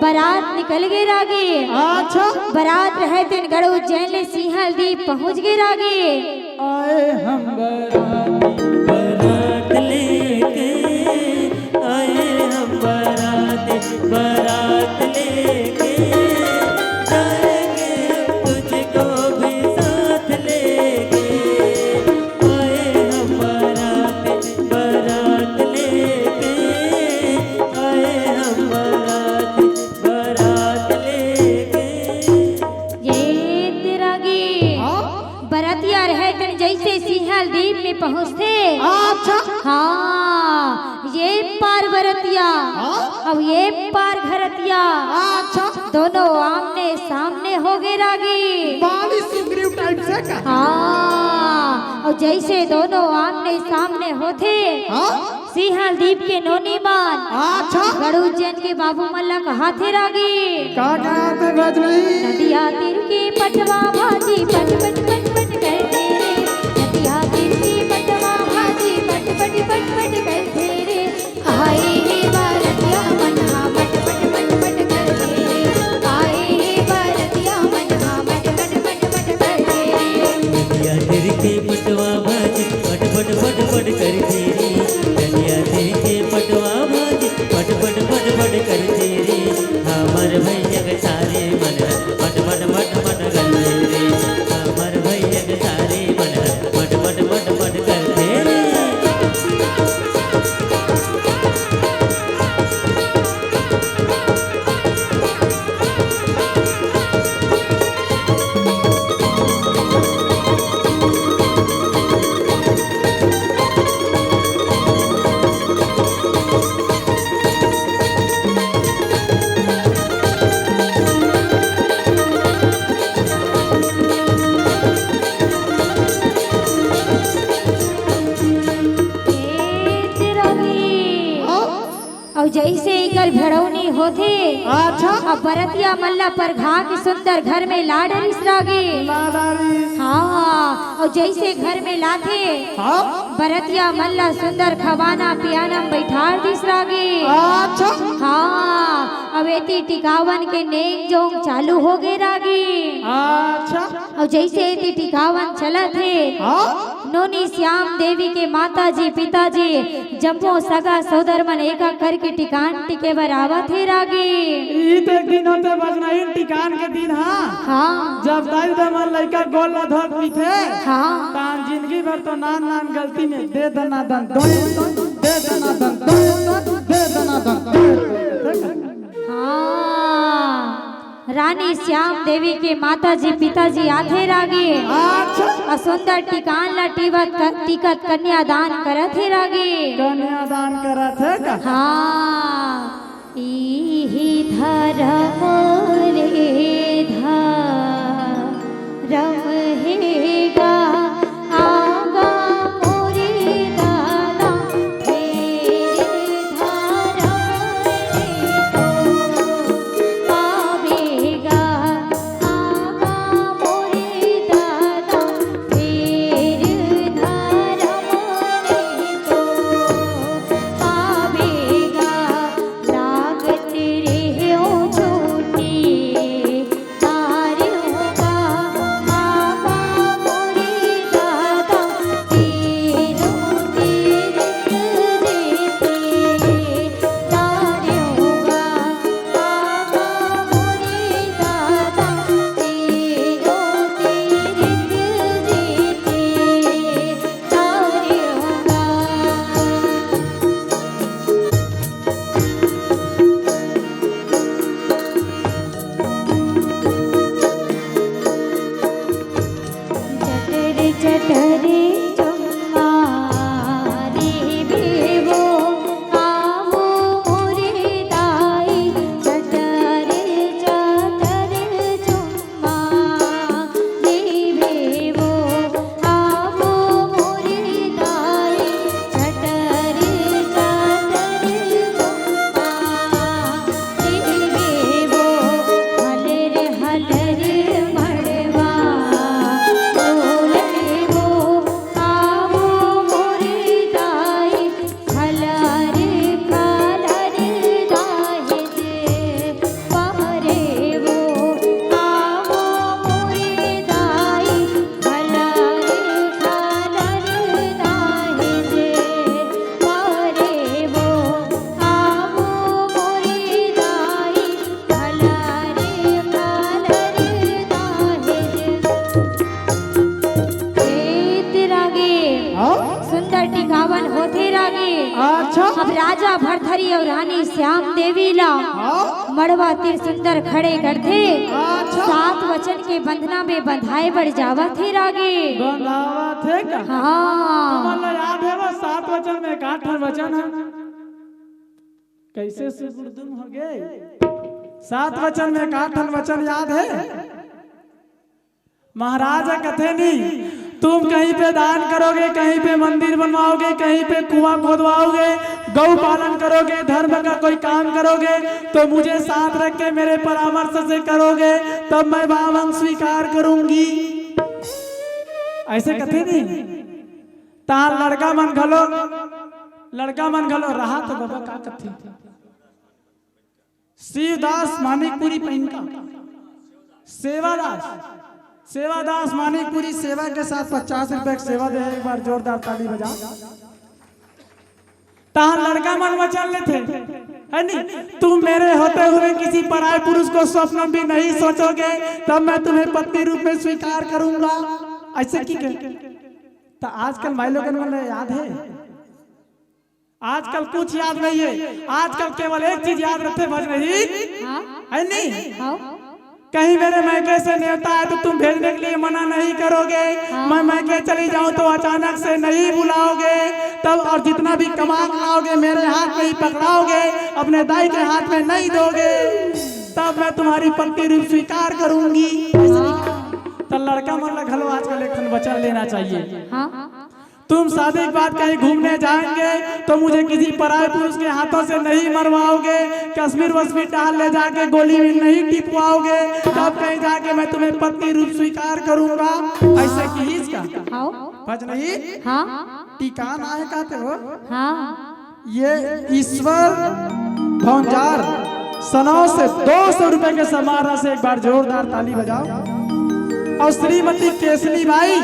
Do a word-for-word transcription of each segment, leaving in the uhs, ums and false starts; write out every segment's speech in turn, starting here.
बरात निकल गे रागी। अच्छा। बरात रहे तेन गढ़ उज्जैन ले सिंहल दीप पहुंच गे रागी। आए हम बराती। बरात लेके, आए हम बराती, बरात लेके, जाएंगे तुझको भी साथ लेके। आए हम बराती, बरात लेके, आए हम बराती, बरात लेके। ये तेरा गे हाँ? बरतिया रहे तन जैसे सिंहल दीप में पहुंचते। अच्छा। हाँ, ये पार बरतिया हाँ? अब ये पार घरतिया। अच्छा। दोनों आमने सामने हो गे रागी। बाली सुग्रीव टाइप से का। हाँ, और जैसे दोनों आमने सामने होते हाँ? सिंहल दीप के नोनी मन अच्छा। गढ़ उज्जैन के बाबू मन ला कहाथे रागी। का कहाथे भजनही? नदिया तीर के पटवा भाजी पट पट पट पट करथे रे। नदिया तीर के पटवा भाजी पट पट पट पट करथे रे। आए हे बरतिया मन हा पट पट पट पट करथे रे। आए हे बरतिया मन हा पट पट पट पट करथे रे। नदिया तीर के पटवा भाजी पट पट पट पट करथे रे। नदिया तीर के पटवा भाजी पट पट पट पट करथे रे। हमर भैया के सारे मन ह मट मट मट मट करथे रे। हमर भैया के सारे मन ह मट मट मट मट करथे रे। ए, तेरा भी। हाँ? अउ जइसे एकर भेड़ौनी होथे, अच्छा। अब बरतिया मन ला परघा के सुंदर घर में ला डरिस रागी। ला डारिस। हाँ, अउ जइसे घर में लाथे, हाँ। बरतिया मन ला सुंदर खवाना पियाना में बैठार दिस रागी। अच्छा। हाँ, अब एती टिकावन के नेंग जोंग चालू हो गे रागी। अच्छा। अउ जइसे एती टिकावन चलत हे, हाँ। नोनी श्याम देवी के माता जी, पिता जी, जम्मो सगा सोदर मन एक-एक करके टिकान टिके बर आवत हे रागी। ई तो एक दिन होथे भजनही टिकान के दिन, हाँ। हाँ। जब दाई ददा मन लइका गोड़ ला धर पीथे, हाँ। तान जिंदगी भर तो नान नान गलती में दे दना दन दोय, दे दना दन दोय, दे दना दन दोय। हाँ। रानी श्याम देवी के माता जी, पिता जी आथे रागी। अच्छा। अउ सुंदर टिकान ला टीवत क-, टिकत कन्यादान करत हे रागी। कन्यादान करत हे का? हाँ। इही धरम ले धरम हे गा, आगा मोरे दादा, तेरे धरम ले तो पावेगा। आगा मोरे दादा, फेर धरम ले तो पावेगा। लागत रेहे ओ झूठ रानी श्याम देवी ला हाँ? मड़वा तीर सुंदर खड़े करथे। अच्छा। सात वचन के बंधना में बंधाए बर जावत हे रागी। बंधावत हे का? हाँ। तुमन ला याद हे वो सात वचन में का ठन वचन हे? कैसे सुगुरदुम हो गए? सात वचन में का ठन वचन याद हे? महाराज ह कथे नी, तुम कहीं पे दान करोगे, कहीं पे मंदिर बनवाओगे, कहीं पे कुआं खोदवाओगे, गौ पालन करोगे, धर्म का कोई काम करोगे, तो मुझे साथ रख के मेरे परामर्श से करोगे, तब मैं बावन स्वीकार करूंगी। ऐसे कथे नी। तहां लड़का मन घलो, लड़का मन घलो रहा तो बाबा का कथे? शिवदास मानिकपुरी पहिन का सेवादास, सेवादास मानिकपुरी सेवा के साथ पचास रुपए की सेवा दे हे। एक बार जोरदार ताली बजाओ। तहां लड़का मन वचन लेथे, हे नी, तुम मेरे होते हुए किसी पराये पुरुष को स्वप्न भी नहीं सोचोगे, तब मैं तुम्हें पत्नी रूप में स्वीकार करूंगा। ऐसे की कहे? तो आजकल माई लोगन मन ला याद हे? आजकल कुछ याद नहीं हे, आजकल केवल एक चीज याद रथे भजनही, हाँ? हे नी? हाँ। कहीं मेरे मायके से नेवता आए तो तुम भेजने के लिए मना नहीं करोगे। हाँ। मैं मायके चली जाऊं तो अचानक से नहीं बुलाओगे, तब और जितना भी कमा के लाओगे मेरे हाथ में ही पकड़ाओगे, अपने दाई के हाथ में नहीं दोगे, तब मैं तुम्हारी पत्नी रूप स्वीकार करूंगी। ऐसे नहीं कहा। तो लड़का मन ला घलो आजकल एक ठन वचन लेना चाहिए। हाँ। तुम शादी के बाद कहीं घूमने जाएंगे तो मुझे किसी पराये पुरुष के हाथों से नहीं मरवाओगे, कश्मीर वश्मीर डाल ले जाके गोली में नहीं टिपवाओगे, तब कहीं जाके मैं तुम्हें पत्नी रूप स्वीकार करूंगा। ऐसे किहिस का? हाँ। भजनही? हाँ। टिकान आए कहते हो? हाँ। ये ईश्वर भौंजार सनौ से दो सौ रुपए के समारोह से एक बार जोरदार ताली बजाओ। और श्रीमती केसली बाई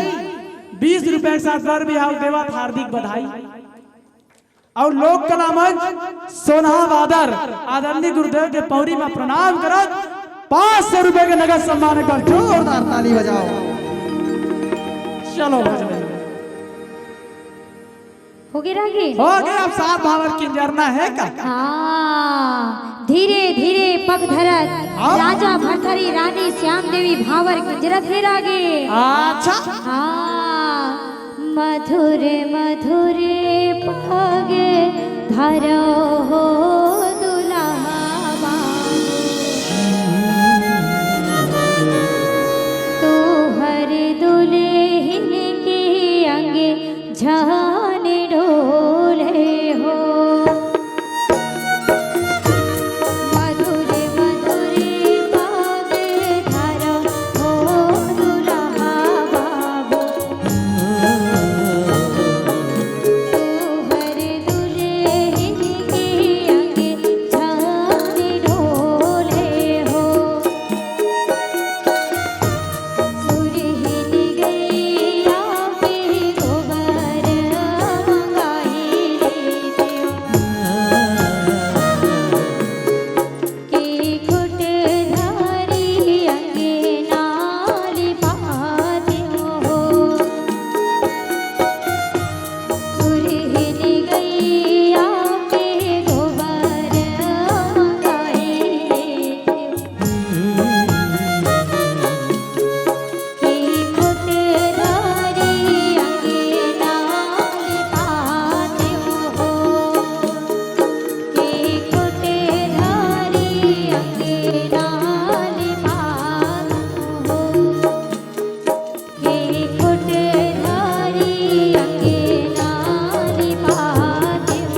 बीस रुपए के साथ बर बिहाव देवत हार्दिक बधाई। और लोक कला मंच सोनहा बादर आदरणीय गुरुदेव के पौरी में प्रणाम करत पाँच सौ रुपए के नगद सम्मान, एक बार जोरदार ताली बजाओ। चलो भजन। होगे रागी? होगे, अब सात भावर किंजरना हे का? हाँ, धीरे धीरे पग धरत हाँ। राजा भरथरी रानी श्याम देवी भावर किंजरत हे रागी। अच्छा। हाँ, मधुर मधुर पग धरो हो दुल्हा बाबू। तोहर दुल्हिन के अंग झन डोले हो। मधुर मधुर पग धरो हो दुल्हा बाबू। तोहर दुल्हिन के अंग झन डोले हो। सुरहिन गैया के गोबर मंगाई लेतेव। के खुट धरी अंगना लिपातेव हो। सुरहिन गैया के गोबर मंगाई लेतेव। के खुट धरी अंगना लिपातेव हो। के खुट धरी अंगना लिपातेव हो। के खुट धरी अंगना लिपातेव।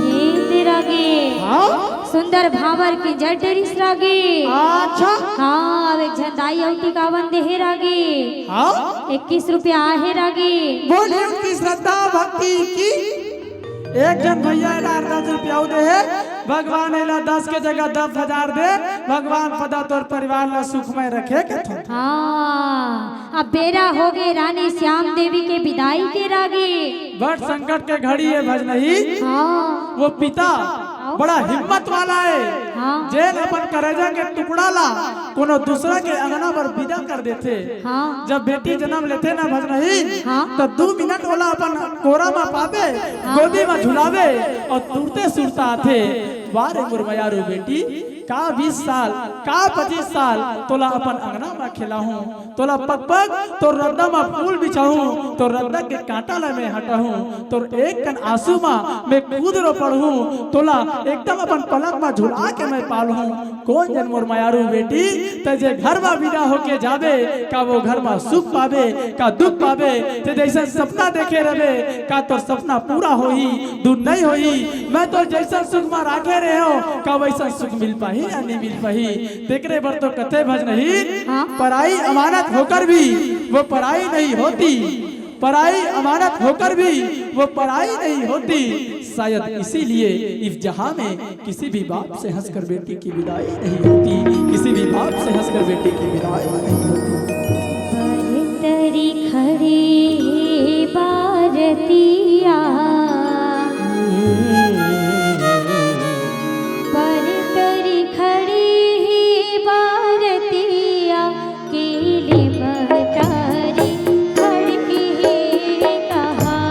ये तेरा गे। हाँ? सुंदर भावर के जट रिस रागी। अच्छा। हाँ, अब एक झन दाई अउ टिकावन देहे रागी। हाँ? इक्कीस रुपया आहे रागी। बोले उनकी श्रद्धा भक्ति की। एक झन भैया एला दस रुपया अउ देहे, भगवान एला दस के जगह दस हजार दे, भगवान सदा तोर परिवार ला सुखमय रखे कथन। हाँ, अब बेरा होगे रानी श्याम देवी के बिदाई के रागी। बड़ संकट के घड़ी हे भजनही। हाँ। वो पिता बड़ा हिम्मत वाला हे, हाँ। जेन अपन करेजा के टुकड़ा ला कोनो दूसरा के अंगना बर बिदा कर देथे। हाँ। जब बेटी जनम लेथे ना भजनहीन, हाँ। त दू मिनट ओला अपन कोरा म पाबे, हाँ। गोदी म झुलाबे अउ तुरते सुरता आथे, "वाह रे मोर मयारू बेटी, का बीस साल, का पच्चीस साल तोला अपन अंगना म खेलाहूं, तोला पग पग तोर रद्दा म फूल बिछाहूं, तोर रद्दा के कांटा ल मैं हटाहूं, तोर एक कन आंसू म मैं खुद रो पड़हूं, तोला एकदम अपन पलक म झुला के मैं पालहूं।" कोन जन मोर मयारू बेटी, तैं जे घर म बिदा होके जाबे, का वो घर म सुख पाबे, का दुख पाबे? तैं जइसन सपना देखे रहिबे, का तोर सपना पूरा होही, दूर नइ होही? मैं तोर जइसन सुख म राखे रहेंव, का वइसन सुख मिल पाही या नइ मिल पाही? तेकरे बर तो कथे भजनहीन, हाँ। पराई अमानत होकर भी वो पराई नहीं होती, पराई अमानत होकर भी वो पराई नहीं होती। शायद इसीलिए इस जहां में किसी भी बाप से हंसकर बेटी की विदाई नहीं होती, किसी भी बाप से हंसकर बेटी की विदाई नहीं होती। पर तरी खड़ी हे बारतिया, पर तरी खड़ी हे बारतिया, के ले महतारी खड़ी हे कहाँ।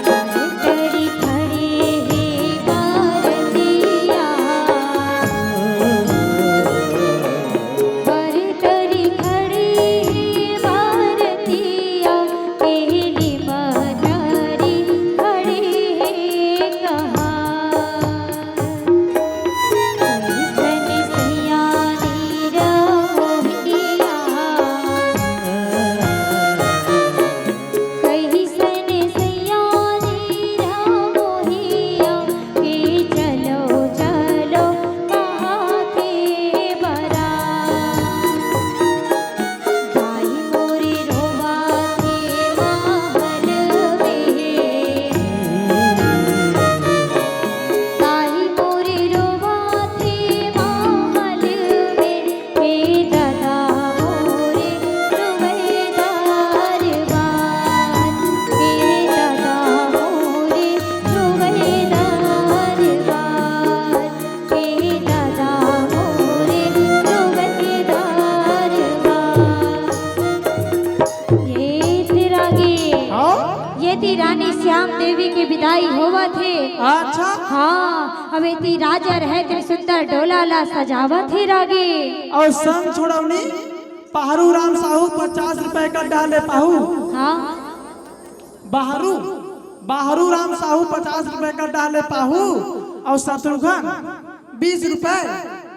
महतारी खड़ी हे बारतिया, महतारी खड़ी हे बारतिया, के ले महतारी खड़ी हे कहाँ। कइसन सैयानी रमोहिया, कइसन सैयानी रमोहिया, के चलो चलो कहाथे बरात। दाई मोरे रोवाथे महल में। दाई मोरे रोवाथे महल में। हे दादा मोरे रोवइया दरबार। हे दादा मोरे रोवइया दरबार। हे दादा मोरे रोवइया दरबार। ये तेरा गे। हाँ? ये ती रानी श्याम देवी के विदाई होवत हे। अच्छा। हाँ, अब ये ती राजा रहे तेन सुंदर डोला ला सजावत हे रागे। अउ संग छोड़ौनी, पाहरू राम साहू पचास रुपए का डाले पाहू। हाँ। बाहरू, बाहरू राम साहू पचास रुपए का डाले पाहू, अउ शत्रुघ्न बीस रुपए,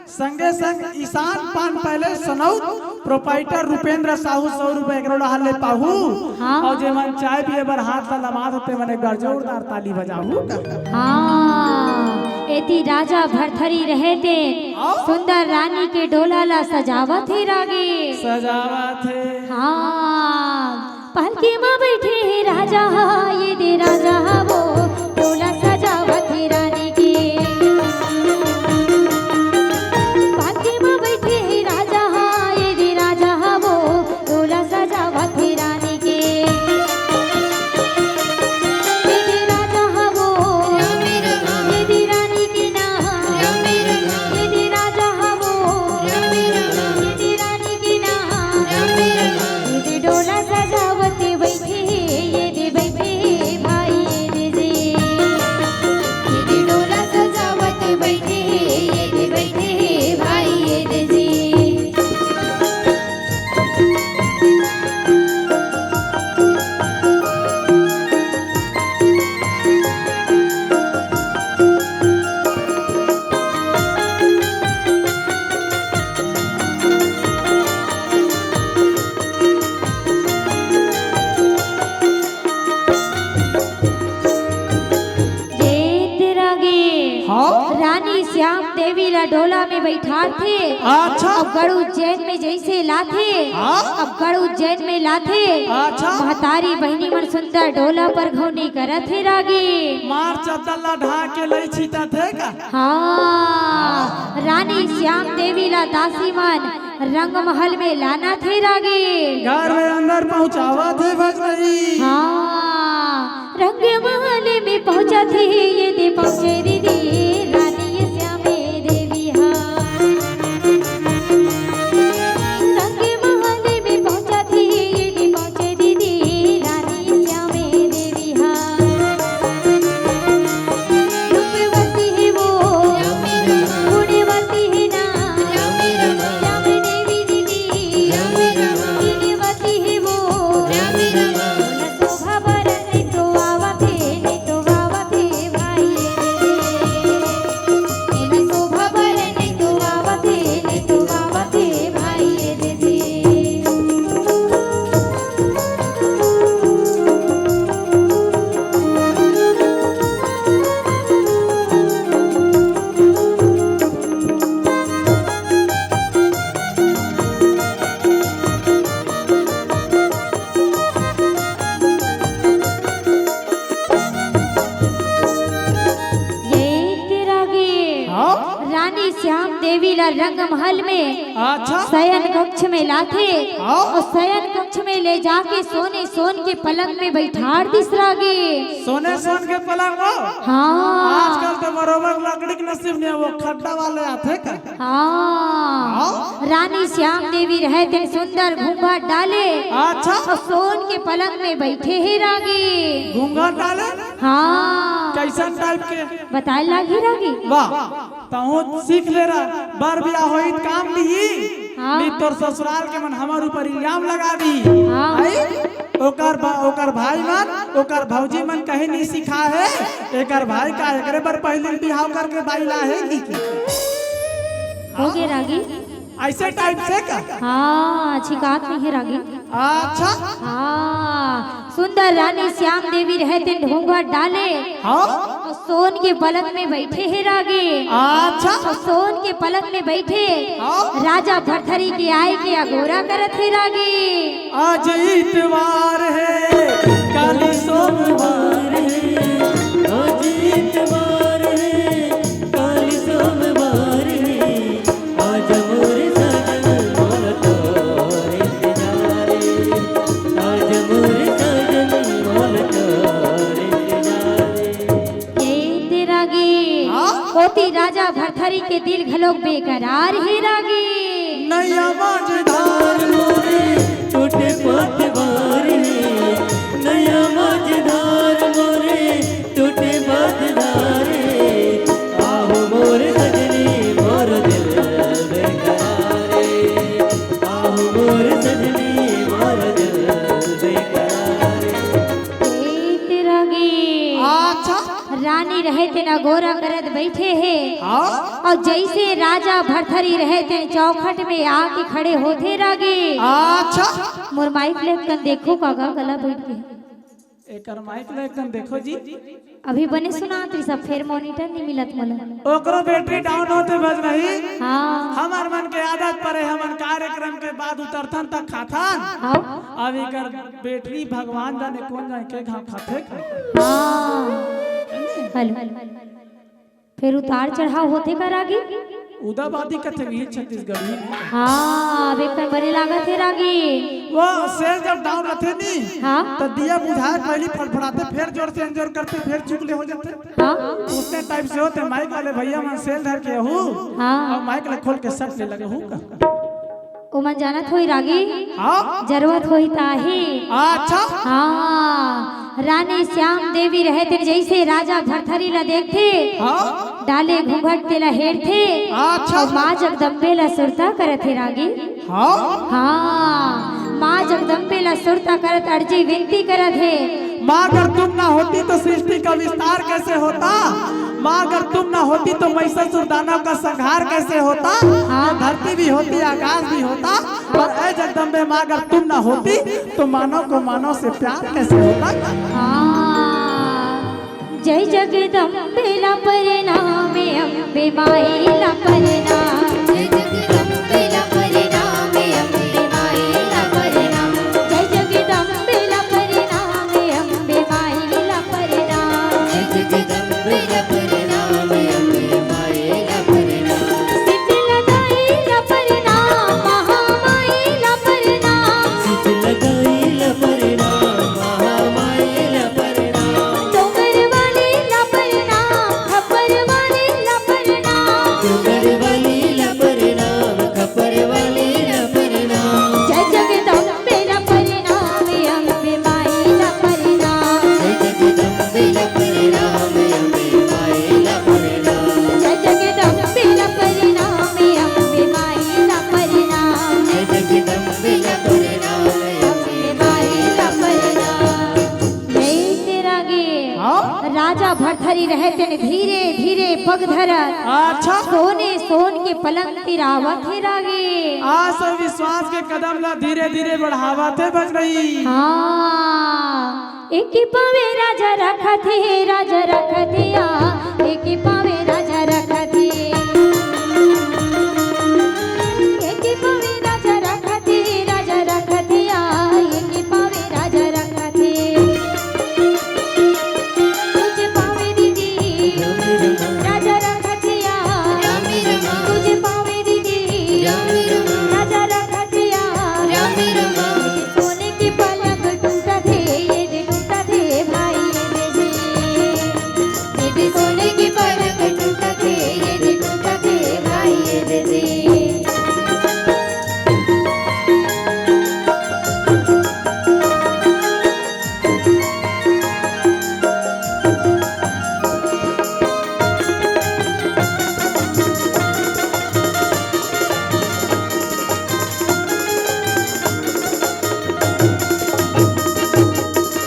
संगे संग ईशान पान पैलेस सनौत, प्रोपाइटर रुपेंद्र साहू सौ रुपए एकरो डाले पाहू, हाँ। अउ जेमन चाय पिए बर हाथ ला लमात होते, मने एक बार जोरदार ताली बजाहू का। हाँ, एती राजा भरथरी रहे ते, हाँ। सुंदर रानी के डोला ला सजावत हे रागे। सजावत हे। हाँ। पालकी म बइठे हे राजा हा, ये दे राजा हा वो, डोला सजावत हे रानी के। पालकी म बइठे हे राजा हा, ये दे राजा हा वो, डोला सजावत हे रानी के। ये दे राजा हा वो, ये दे रानी के ना, ये दे राजा हा वो, ये दे रानी के ना। ये दे डोला सजावत बइठे हे, ये दे बइठे हे भाई, ये दे जी। ये दे डोला सजावत बइठे हे, ये दे बइठे हे भाई, ये दे जी। ये तेरा गे। हाँ? रानी श्याम देवी ला डोला में बइठारथे। अच्छा। अब गढ़ उज्जैन में जइसे लाथे। हाँ? अब गढ़ उज्जैन में लाथे। अच्छा। महतारी बहिनी मन सुंदर डोला पर घौनी करत हे रागे। मार चद्दर ला ढाक के लई छितत हे का? हाँ, रानी श्याम देवी ला दासी मन रंग महल में लानत हे रागे। घर में अंदर पहुँचावत हे भगवती। हाँ, रंग महल में पहुँच पहुंचत हे ये दे पहुंचे दीदी, रानी श्यामे देवी हा। रंग महल में पहुंचत हे ये दे पहुंचे दीदी, रानी श्यामे देवी हा। रूपवती है वो, गुणवती है ना, श्याम देवी दीदी, गुणवती है वो। शोभा बरन तो आवत हे, नहीं तो आवत हे भाई रे। नहीं शोभा बरन तो आवत हे, नहीं तो आवत हे भाई रे। ये तेरा गे हाँ? रानी श्याम देवी ला रंग महल में अच्छा। शयन कक्ष में लाथे हाँ? और शयन कक्ष में ले जाके सोने सोन के पलंग में बैठार दिस रागे। सोने सोन के पलंग हो? हाँ। आजकल तो बरोबर लकड़ी के नसीब नहीं, वो खड्डा वाले आथे का? हाँ। हाँ? रानी श्याम देवी रहे तेन सुंदर घूंघट डाले अच्छा। और सोन के पलंग में बैठे हे रागे। घूंघट डाले? हाँ। कैसन टाइप के? बताए लागी रागे। वाह, तहूँ सीख ले रहा, बर बियाह होई त काम दिही, हाँ। नहीं तोर ससुराल के मन हमर ऊपर इल्जाम लगा दिही। हाँ। आई? ओकर बा-, ओकर भाई मन, ओकर भौजी मन कहीं नहीं सिखा हे, एकर भाई का एकरे बर पहली बिहाव करके बाई ला हे की, की? हो गे रागी। ऐसे टाइप से का? हाँ, अच्छी बात नहीं है रागी। अच्छा। हाँ, सुंदर रानी श्याम देवी रहे तेन घूंघट डाले। हाँ। और सोन के पलंग में बैठे हे रागी। अच्छा। और सोन के पलंग में बैठे हाँ। राजा भरथरी के आय के अगोरा करत हे रागी। आज इतवार हे, काली सोमवार हे, आज इतवार हे, काली सोमवार हे, आज मोर सजन मोर तोर इंतजार हे, आज मोर सजन मोर तोर इंतजार हे। ये तेरा गे हाँ? ओती राजा भरथरी के दिल घलोक बेकरार हे रागी। नैया मझधार मोरे टूटे पतवार हे, नैया मझधार मोरे टूटे पतवार हे। आहो मोर सजनी मोर दिल बेकरार हे, आहो मोर सजनी मोर दिल बेकरार हे। ए तेरा गे अच्छा। रानी रहे तेन अगोरा करत बैठे हे। हाँ? और जैसे राजा भरथरी रहे तेन चौखट में आके खड़े होथे रागी। अच्छा। मोर माइक ले कन देखो कागा गला बैठ के। एकर माइक ले कन देखो जी। अभी बने सुनात रही सब, फेर मॉनिटर नहीं मिलत मोला। ओकरो बैटरी डाउन होथे भज नहीं। हाँ। हमर मन के आदत परे, हमन कार्यक्रम के बाद उतरथन त खाथन। हाँ। अब एकर बैटरी भगवान जाने कोन जाने के घाव खाथे। हाँ। हेलो। फेर उतार चढ़ाव होथे का रागी? उदाबादी कथे भी छत्तीसगढ़ी। हाँ, अब एक बने लागत हे रागी। वो सेल जब डाउन रथे नी, हाँ। त दिया बुझाए पहली फड़फड़ाथे, फेर जोर से एंजोर करथे, फेर चुकले हो जाथे। हाँ। उसने टाइप से होथे, माइक वाले भैया मन सेल धर के हू, हाँ। और माइक ले खोल के सट ले लगे हू का। ओमन जानत होई रागी? हाँ। जरूरत होई ताही। अच्छा। हाँ, रानी श्याम देवी रहे तेन जैसे राजा भरथरी ला देखथे, हाँ। डाले घूंघट तेला हेरथे, अच्छा। और माँ जगदम्बे ला सुरता करत हे रागी। हाँ। हाँ, माँ जगदम्बे ला सुरता करत अर्जी विनती करत हे। माँ अगर तुम ना होती तो सृष्टि का विस्तार कैसे होता? माँ अगर तुम ना होती तो महिषासुर दानव का संहार कैसे होता? हाँ। धरती भी होती, आकाश भी होता, पर ऐ जगदम्बे माँ अगर तुम ना होती तो मानव को मानव से प्यार कैसे होता? हाँ। जय जगदम्बे ला प्रणाम, अम्बे माई ला प्रणाम। जय जगदम्बे ला प्रणाम, अम्बे माई ला प्रणाम। जय जगदम्बे ला प्रणाम, अम्बे माई ला प्रणाम। जय जगदम्बे ला प्रणाम, अम्बे माई ला प्रणाम। शीतला दाई ला प्रणाम, महामाई ला प्रणाम। शीतला दाई ला प्रणाम, महामाई ला प्रणाम। डोंगर वाली ला धीरे धीरे पग धरत अच्छा। सोने सोन के पलंग तिरावत हे रागी। आस अउ विश्वास के कदम ला धीरे धीरे बढ़ावत हे भगनई। हाँ, एक पावे राजा रखत हे, राजा रखत हे, आ, एक पावे राजा रखत हे। एक पावे राजा रखत हे, राजा रखत हे, आ, एक पावे राजा रखत हे। तुझे पावे दीदी, राजा रखत हे, आ, तुझे पावे दीदी, राजा रखत हे, आ, सोने की पलंग टूटत हे, ये दे टूटत हे भाई, ये दे जी। ये दे सोने की पलंग टूटत हे, ये दे टूटत हे भाई, ये दे जी।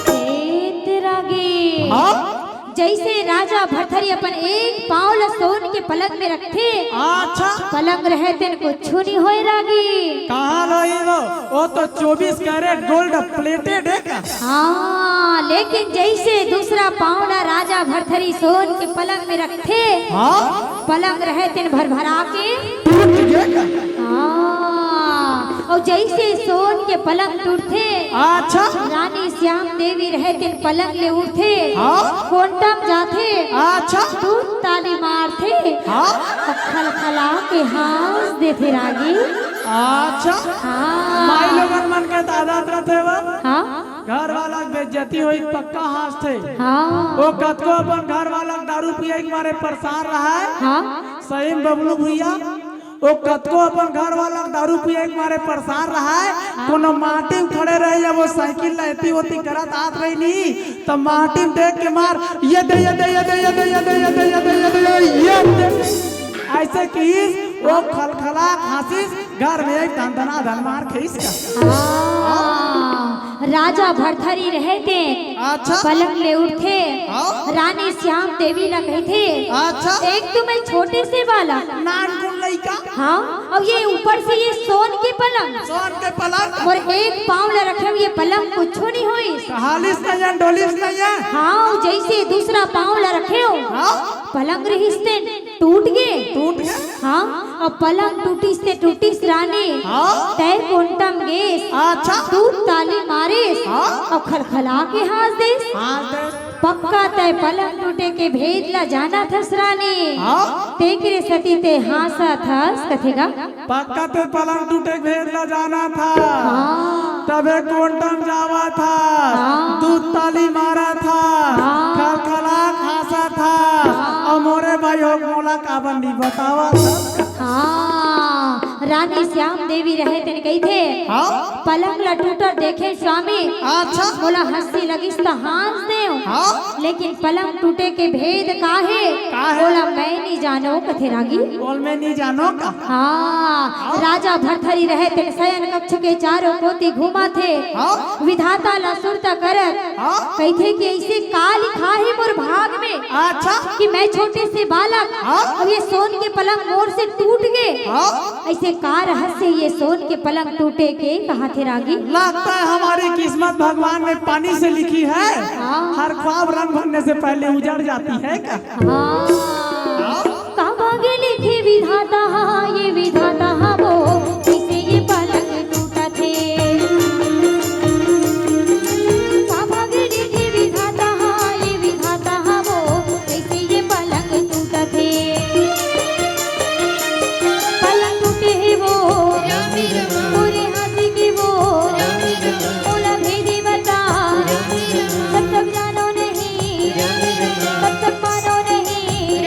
खेत रागे। हाँ? जइसे राजा भरथरी अपन एक पाँव ल सोन के पलंग में रखथे, अच्छा। पलंग रहे तेन कुछु नहीं होय रागी। कहाँ रही वो? वो तो चौबीस कैरेट गोल्ड प्लेटेड हे का? हाँ, लेकिन जइसे दूसरा पाँव ला राजा भरथरी सोन के पलंग में रखथे, हाँ? पलंग रहे तेन भरभरा के टूट गे का? हाँ, अउ जइसे सोन के पलंग टूटथे, अच्छा। रानी श्याम देवी रहे तेन पलंग ले उठथे, हाँ। कोंटा म जाथे, अच्छा। दू ताली मारथे, हाँ। अउ खलखला के हाँस देथे रागी। अच्छा। हाँ। माई लोगन मन के आदत रथे वो। हाँ। घर वाला के बेइज्जती होई, पक्का हाँसथे। हाँ। वो कतको अपन घर वाला के दारू पिए के मारे परेशान रहय। हाँ। सही में बबलू भैया, वो कतको अपन घर वाला के दारू पिए के मारे परेशान रहय, हाँ। कोनो माटी उखड़े रहे या वो साइकिल ला एती ओती करत आत रही नी, त माटी में देख के मार, ये दे, ये दे, ये दे, ये दे, ये दे, ये दे, ये दे, ये दे, ये दे। अइसे किहिस, वो खलखला हाँसिस, घर में एक धन धना धन मार खइस का। हाँ, राजा भरथरी रहे तेन, अच्छा। पलंग ले उठथे, हाँ। रानी श्याम देवी ला कहिथे, अच्छा। एक तो मैं छोटे से बालक, नानकुन लइका। हाँ, अउ ये ऊपर से ये सोन के पलंग। सोन के पलंग। अउ एक पाँव ला रखे हुए पलंग कुछु नहीं होइस। हालिस नहीं हे, डोलिस नहीं हे। हाँ, जइसे दूसरा पाँव ला रखे हो, हाँ। पलंग रहिस तेन टूट गे। टूट गे। हाँ, अउ पलंग टूटिस ते टूटिस रानी। हाँ। तैं कोंटा म गेस। अच्छा। दू ताली मारिस। हाँ। अउ खलखला के हाँस देस। हाँस देस। पक्का तैं पलंग टूटे के भेद ला जानत हस रानी। हाँ। तेकरे सेती तैं हाँसत हस, कथे गा। पक्का तैं पलंग टूटे के भेद ला जानत हस। हाँ। तभे कोंटा म जावत हस। हाँ। दू ताली मारत हस। हाँ। खलखला हाँसत हस। हाँ। अउ मोरे भाई हो मोला काबर नी बतावत हस। हाँ, रानी श्याम देवी रहे तेन कहिथे, हाँ? पलंग ला टूटत देखे स्वामी, अच्छा। मोला हँसी लगिस त हाँस देव, हाँ? लेकिन पलंग टूटे के भेद का हे, का हे? ओला मैं नी जानों, कथे रागी। ओला मैं नी जानों का? हाँ, हाँ? राजा भरथरी रहे तेन शयन कक्ष के चारों कोती घूमथे, हाँ? विधाता ला सुरता करत, हाँ? कहिथे कि अइसे का लिखा हे मोर भाग में, अच्छा। कि मैं छोटे से बालक, हाँ? अउ ये सोन के पलंग मोर से टूट गे। हाँ? अइसे का रहस्य ये सोन के पलंग टूटे के, कहाथे रागी? लगता है हमारी किस्मत भगवान ने पानी से लिखी है। हाँ। हर ख्वाब रंग भरने से पहले उजड़ जाती है का? हाँ। हाँ। का भागे लिखे विधाता हा, ये विधाता हा वो, कइसे ये पलंग टूटथे। का भागे लिखे विधाता हा, ये विधाता हा वो, कइसे ये पलंग टूटथे। पलंग टूटे हे वो, पूरे हाथी के वो, ओला भेदी बता, तब तक जानो नहीं, तब तक मानो नहीं।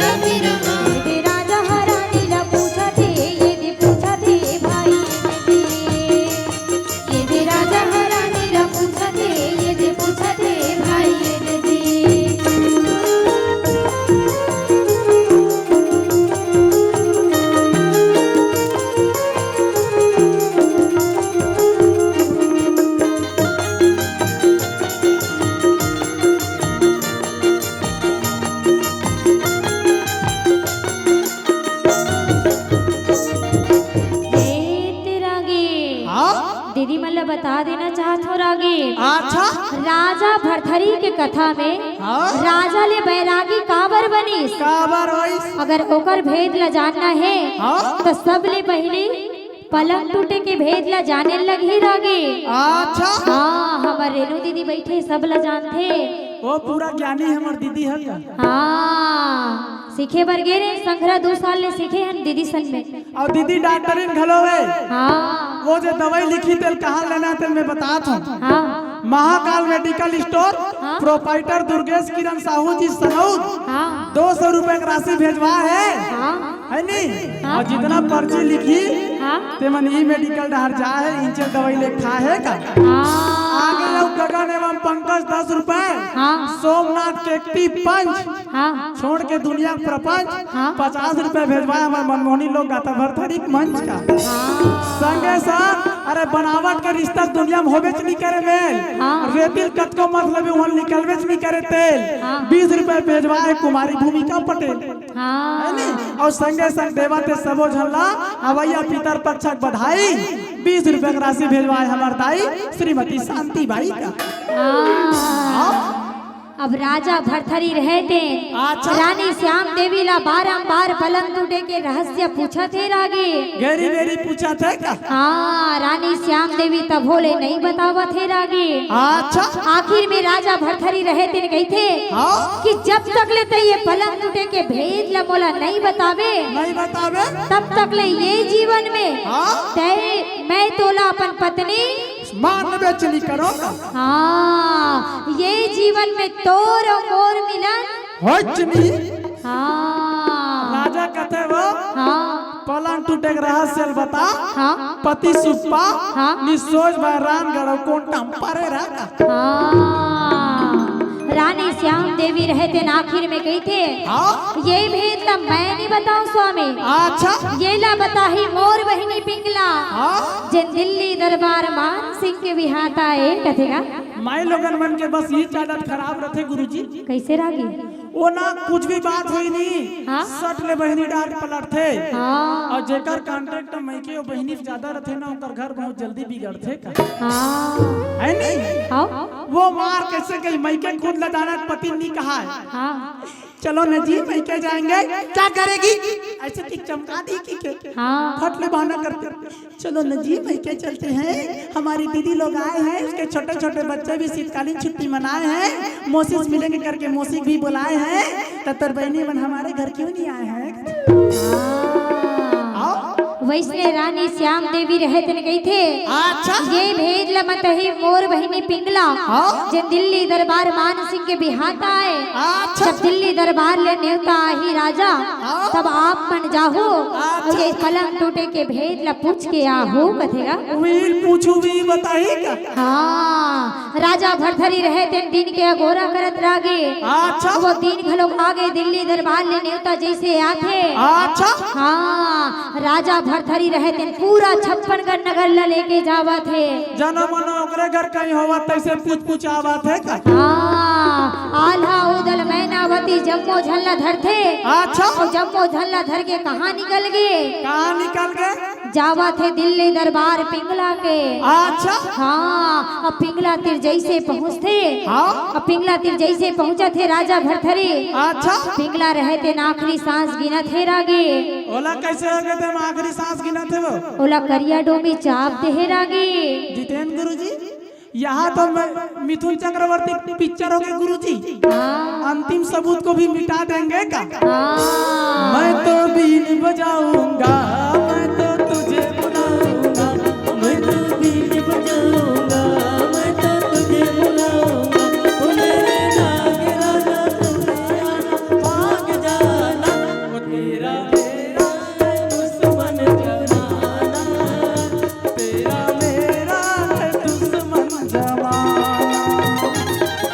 बता देना चाहत हो रागी। अच्छा। राजा भरथरी के कथा में हाँ। राजा ले बैरागी काबर बनिस? काबर होइस? अगर ओकर भेद ला जानना हे हाँ। तो सबले पहली पलंग टूटे के भेद ला जाने लगही रागी। अच्छा। हाँ, हमर रेनू दीदी बैठे, सब ला जानथे। वो पूरा ज्ञानी हमर दीदी हे का? हाँ, सीखे बर गे रे संघरा, दू साल ले सीखे हन दीदी संग में। अउ दीदी डॉक्टरिन घलो हे। हाँ। वो जे दवाई लिखही तेल कहाँ लेना हे तेल मैं बतात हूँ। हाँ। महाकाल मेडिकल स्टोर, हाँ। प्रोपराइटर दुर्गेश किरण साहू जी सनौद, हाँ। दो सौ रुपए के राशि भेजवा हे। हाँ। हे नी? हाँ। अउ जितना पर्ची लिखही, हाँ। तेमन ई मेडिकल डहर जाहे, इंचे दवाई ले खाहे का। हाँ। आगे अउ गगन एवं पंकज दस रुपए, हाँ। सोमनाथ केकटी पंच, हाँ। छोड़ के दुनिया के प्रपंच, हाँ। पचास रुपए भेजवाए हमर मनमोहनी लोक गाथा भरथरी के मंच का। हाँ। संगे संग, अरे बनावट के रिश्ता दुनिया में होबेच नी करे मेल। हाँ। रेतिल कतको मतलब उहन निकलबेच नी करे तेल। हाँ। बीस रुपए भेजवाए कुमारी भूमिका पटेल। हाँ। हे नी? अउ संगे संग देवत हे सबो झन ला अवइया पितर पक्ष के बधाई। बीस रुपए के राशि भेजवाए हमर दाई श्रीमती शांति बाई का। हाँ। हाँ। अब राजा भरथरी रहे तेन अच्छा। रानी श्याम देवी ला बारंबार पलंग टूटे के रहस्य पूछत हे रागी। घेरी घेरी पूछत हे का? हाँ, रानी श्याम देवी तभो ले नइ बतावत हे रागी। अच्छा। आखिर में राजा भरथरी रहे तेन कहिथे हाँ। कि जब तक ले तैं ये पलंग टूटे के भेद ला मोला नइ बताबे, नइ बताबे। तब तक ले ये जीवन में हाँ। तैं, मैं तोला अपन पत्नी मानबेच नी करों। हाँ, ये जीवन में तोर अउ मोर मिलन होइच नी। हाँ। राजा कथे वो, हाँ। पलंग टूटे के रहस्य ल बता, हाँ। पति सुप्पा, हाँ। निसोज भरान गड़ो कोन टाम परे रहा। हाँ। रानी श्याम देवी रहे तेन आखिर में कहिथे, हाँ। ये भेद ला मैं नी बताऊं स्वामी। अच्छा। ये ला बताही मोर बहिनी पिंगला। हाँ। जेन दिल्ली दरबार मान सिंह के बिहाता ए, कथे का? माई लोगन मन के बस ये आदत खराब रथे गुरुजी। कइसे रागी? वो ना कुछ भी बात होही नी, हाँ? सट ले बहिनी डांट पलटथे। हाँ। अउ जेकर कॉन्टैक्ट मइके अउ बहिनी से ज्यादा रथे ना, ओकर घर बहुत जल्दी बिगड़थे का। हाँ। हे नी? हाँ। वो मार कइसे कही, मइके खुद ला जाना पति नी कहा हे। हाँ। चलो न जी, मइके जाएंगे। क्या करेगी? अइसे कि चमका दी कि के? हाँ। फट ले बहाना करथे। चलो न जी, मइके चलते हैं, हमारी दीदी लोग आए हैं, उसके छोटे-छोटे बच्चे भी शीतकालीन छुट्टी मनाए हैं, मौसी से मिलेंगे करके मौसी भी बुलाए हैं, त तोर बहिनी मन हमारे घर क्यों नहीं आए हैं? हाँ। हाँ। वइसने रानी श्याम देवी रहे तेन कहिथे, अच्छा। ये भेद ल बताही मोर बहिनी पिंगला, हाँ। जेन दिल्ली दरबार मान सिंह के बिहाता ए, अच्छा। जब दिल्ली दरबार ले नेवता आही राजा, हाँ। तब आप मन जाहू, अच्छा। अउ ये पलंग टूटे के भेद ला पूछ के आहू, कथे का? उही पूछू भी बताही का? हाँ, राजा भरथरी रहे तेन दिन के अगोरा करत रागे। अच्छा। वो दिन घलोक आगे, दिल्ली दरबार ले नेवता जइसे आथे। अच्छा। हाँ, राजा भरथरी रहे तेन पूरा छप्पनगढ़ नगर ला लेके जावत हे। जनो मनो ओकरे घर कहीं होवत तइसे पूछ पूछ आवत हे का? हाँ, आल्हा उदल मैनावती जम्मो झन ला धरथे। अच्छा। अउ जम्मो झन ला धर के कहाँ निकल गे? कहाँ निकल गे? जावत हे दिल्ली दरबार पिंगला के। अच्छा। हाँ, अब पिंगला तीर जइसे पहुँचथे। हाँ। अब पिंगला तीर जइसे पहुँचत हे राजा भरथरी। अच्छा। पिंगला रहे तेन आखिरी सांस गिनत हे रागे। ओला कइसे होगे तेन आखिरी सांस गिनत हे वो? ओला करिया डोमी चाप दे हे रागे। जितेन गुरुजी, यहाँ तो मैं मिथुन चक्रवर्ती पिक्चर होगे गुरुजी। हाँ। अंतिम सबूत को भी मिटा देंगे का? हाँ। मैं तो बीन बजाऊंगा, मैं तो तुझे बुलाऊंगा, मैं तो बीन बजाऊंगा, मैं तो तुझे बुलाऊंगा, ओ मेरे नाग राजा तू भाग जाना, ओ तेरा मेरा दुश्मन जमाना, तेरा मेरा है दुश्मन जमाना,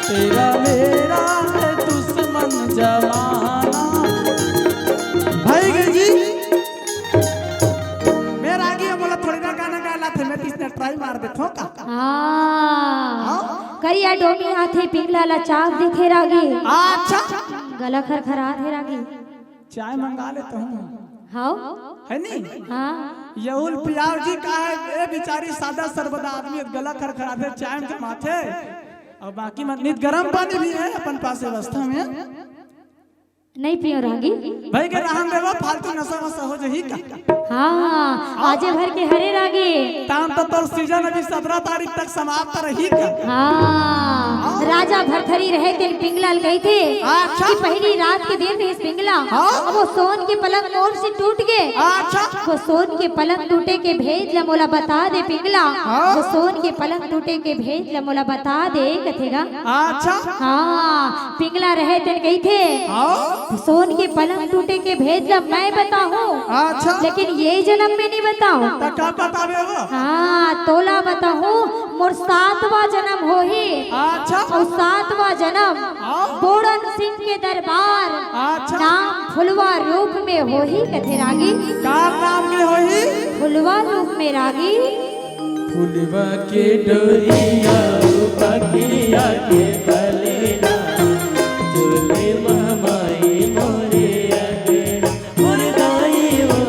तेरा मेरा है दुश्मन जमाना। भाई जी, मैं रागी हूँ, मोला थोड़ी ना गाना गाए ला थे, मैं तो इसने ट्राई मार देता हूँ का। हाँ। हाँ? करिया डोमी आथे, पिंगला ला चाप देथे रागी। अच्छा। गला खरखराथे रागी। चाय मंगा लेता हूँ। हाव। है नी? हाँ। यहुल पियाव जी का है, ए बिचारी सादा सरबदा आदमी, गला खरखराथे, चाय में जमाथे, अउ बाकी मन नित गरम पानी भी है अपन पास व्यवस्था में। नहीं पियो रागी। भाई के रहन देवा, फालतू नशा वशा हो जही का। हाँ, आजे भर के हरे रागी। ताम तो तोर सीजन अभी सतरह तारीख तक समाप्त रही का। हाँ, राजा भरथरी रहे तेन पिंगला ल कहिथे अच्छा। कि पहली रात के दिन रहिस पिंगला। हाँ। अब वो सोन के पलंग मोर से टूट गे। अच्छा। वो सोन के पलंग टूटे के भेद ल मोला बता दे पिंगला। हाँ। वो सोन के पलंग टूटे के भेद ल मोला बता दे कथे गा। अच्छा। हाँ, पिंगला रहे तेन कहिथे। हाँ। सोन के पलंग टूटे के भेद ल मैं बताहूँ। अच्छा। लेकिन ये जनम में नहीं बताहूँ। त का बताबे वो? हाँ, तोला बताहूँ, मोर सातवां जनम होही। अच्छा। अउ सातवां जनम हाँ। बोड़न सिंह के दरबार अच्छा। नाम फुलवा रूप में होही कथे रागी। का नाम में होही? फुलवा रूप में रागी। फुलवा के डोरिया पखिया के बलेना, झूले महमाई मोरे अंगना, मोर दाई हो,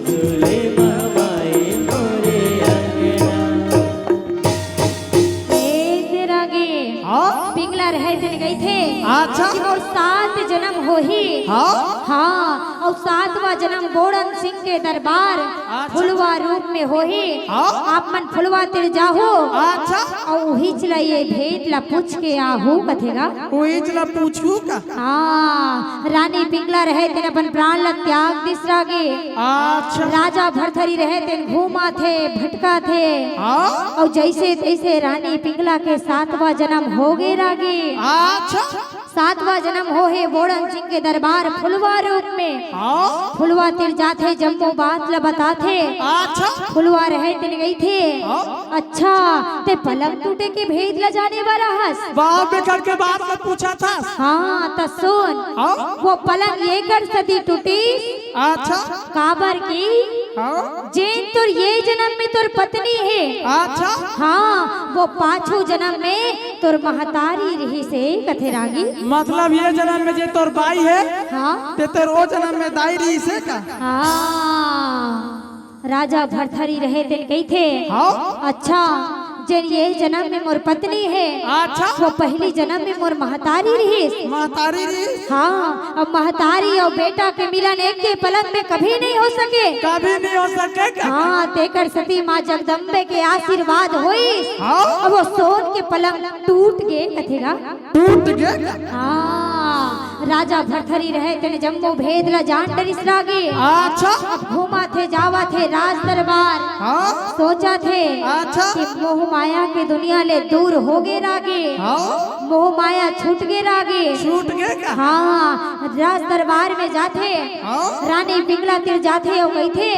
झूले महमाई मोरे अंगना। ए तेरा गे, हाँ? पिंगला रहे तेन कहिथे अच्छा। कि मोर सात जनम होही। हाँ? हाँ, अउ सातवां जनम बोड़न सिंह के दरबार अच्छा। फुलवा रूप में होही। हाँ? आप मन फुलवा तिर जाहू। अच्छा। अउ उहीच ला ये भेद ला पूछ के आहू कथे गा। उहीच ला पूछू का? हाँ, रानी पिंगला रहे तेन अपन प्राण ला त्याग दिस रागी। अच्छा। राजा भरथरी रहे तेन घूमाथे, भटकाथे। हाँ। अउ जइसे तइसे रानी पिंगला के सातवां जनम हो गे रागी। अच्छा। सातवां जनम होहे बोड़न सिंह के दरबार फुलवा रूप में। हाँ। फुलवा तिर जाथे, जम्मो बात ल बताथे। अच्छा। फुलवा रहे तेन कहिथे, हाँ। अच्छा, ते पलंग टूटे के भेद ल जाने बर आहस? बाप बेकार के बात ल पूछथस। हाँ, त सुन, हाँ। वो पलंग एकर सेती टूटिस। अच्छा। काबर कि हाँ। जेन तोर ये जनम में तोर पत्नी हे। अच्छा। हाँ, वो पाछू जनम में तोर महतारी रिहिस हे कथे रागी। मतलब ये जनम में जे तोर बाई हे, हाँ। ते तोर ओ जनम में दाई रिहिस हे का? हाँ। राजा भरथरी रहे तेन कहिथे, हाँ। अच्छा, जेन ये जनम में मोर पत्नी हे, अच्छा। वो पहली जनम में मोर महतारी रिहिस। महतारी रिहिस। हाँ, अब महतारी अउ बेटा के मिलन एक के पलंग में कभी नहीं हो सके। कभी नहीं हो सके का? हाँ, तेकर सेती माँ जगदम्बे के आशीर्वाद होइस। हाँ। अब वो सोन के पलंग टूट गे कथे गा। टूट गे का? हाँ, राजा भरथरी रहे तेन जम्मो भेद ला जान डरिस रागी। अच्छा। अब घूमाथे जावाथे राज दरबार। हाँ। सोचाथे अच्छा। कि मोह माया के दुनिया ले दूर हो गे रागी। हाँ। मोह माया छूट गे रागी। छूट गे का? हाँ, राज दरबार में जाथे। हाँ। रानी पिंगला तिर जाथे अउ कहिथे,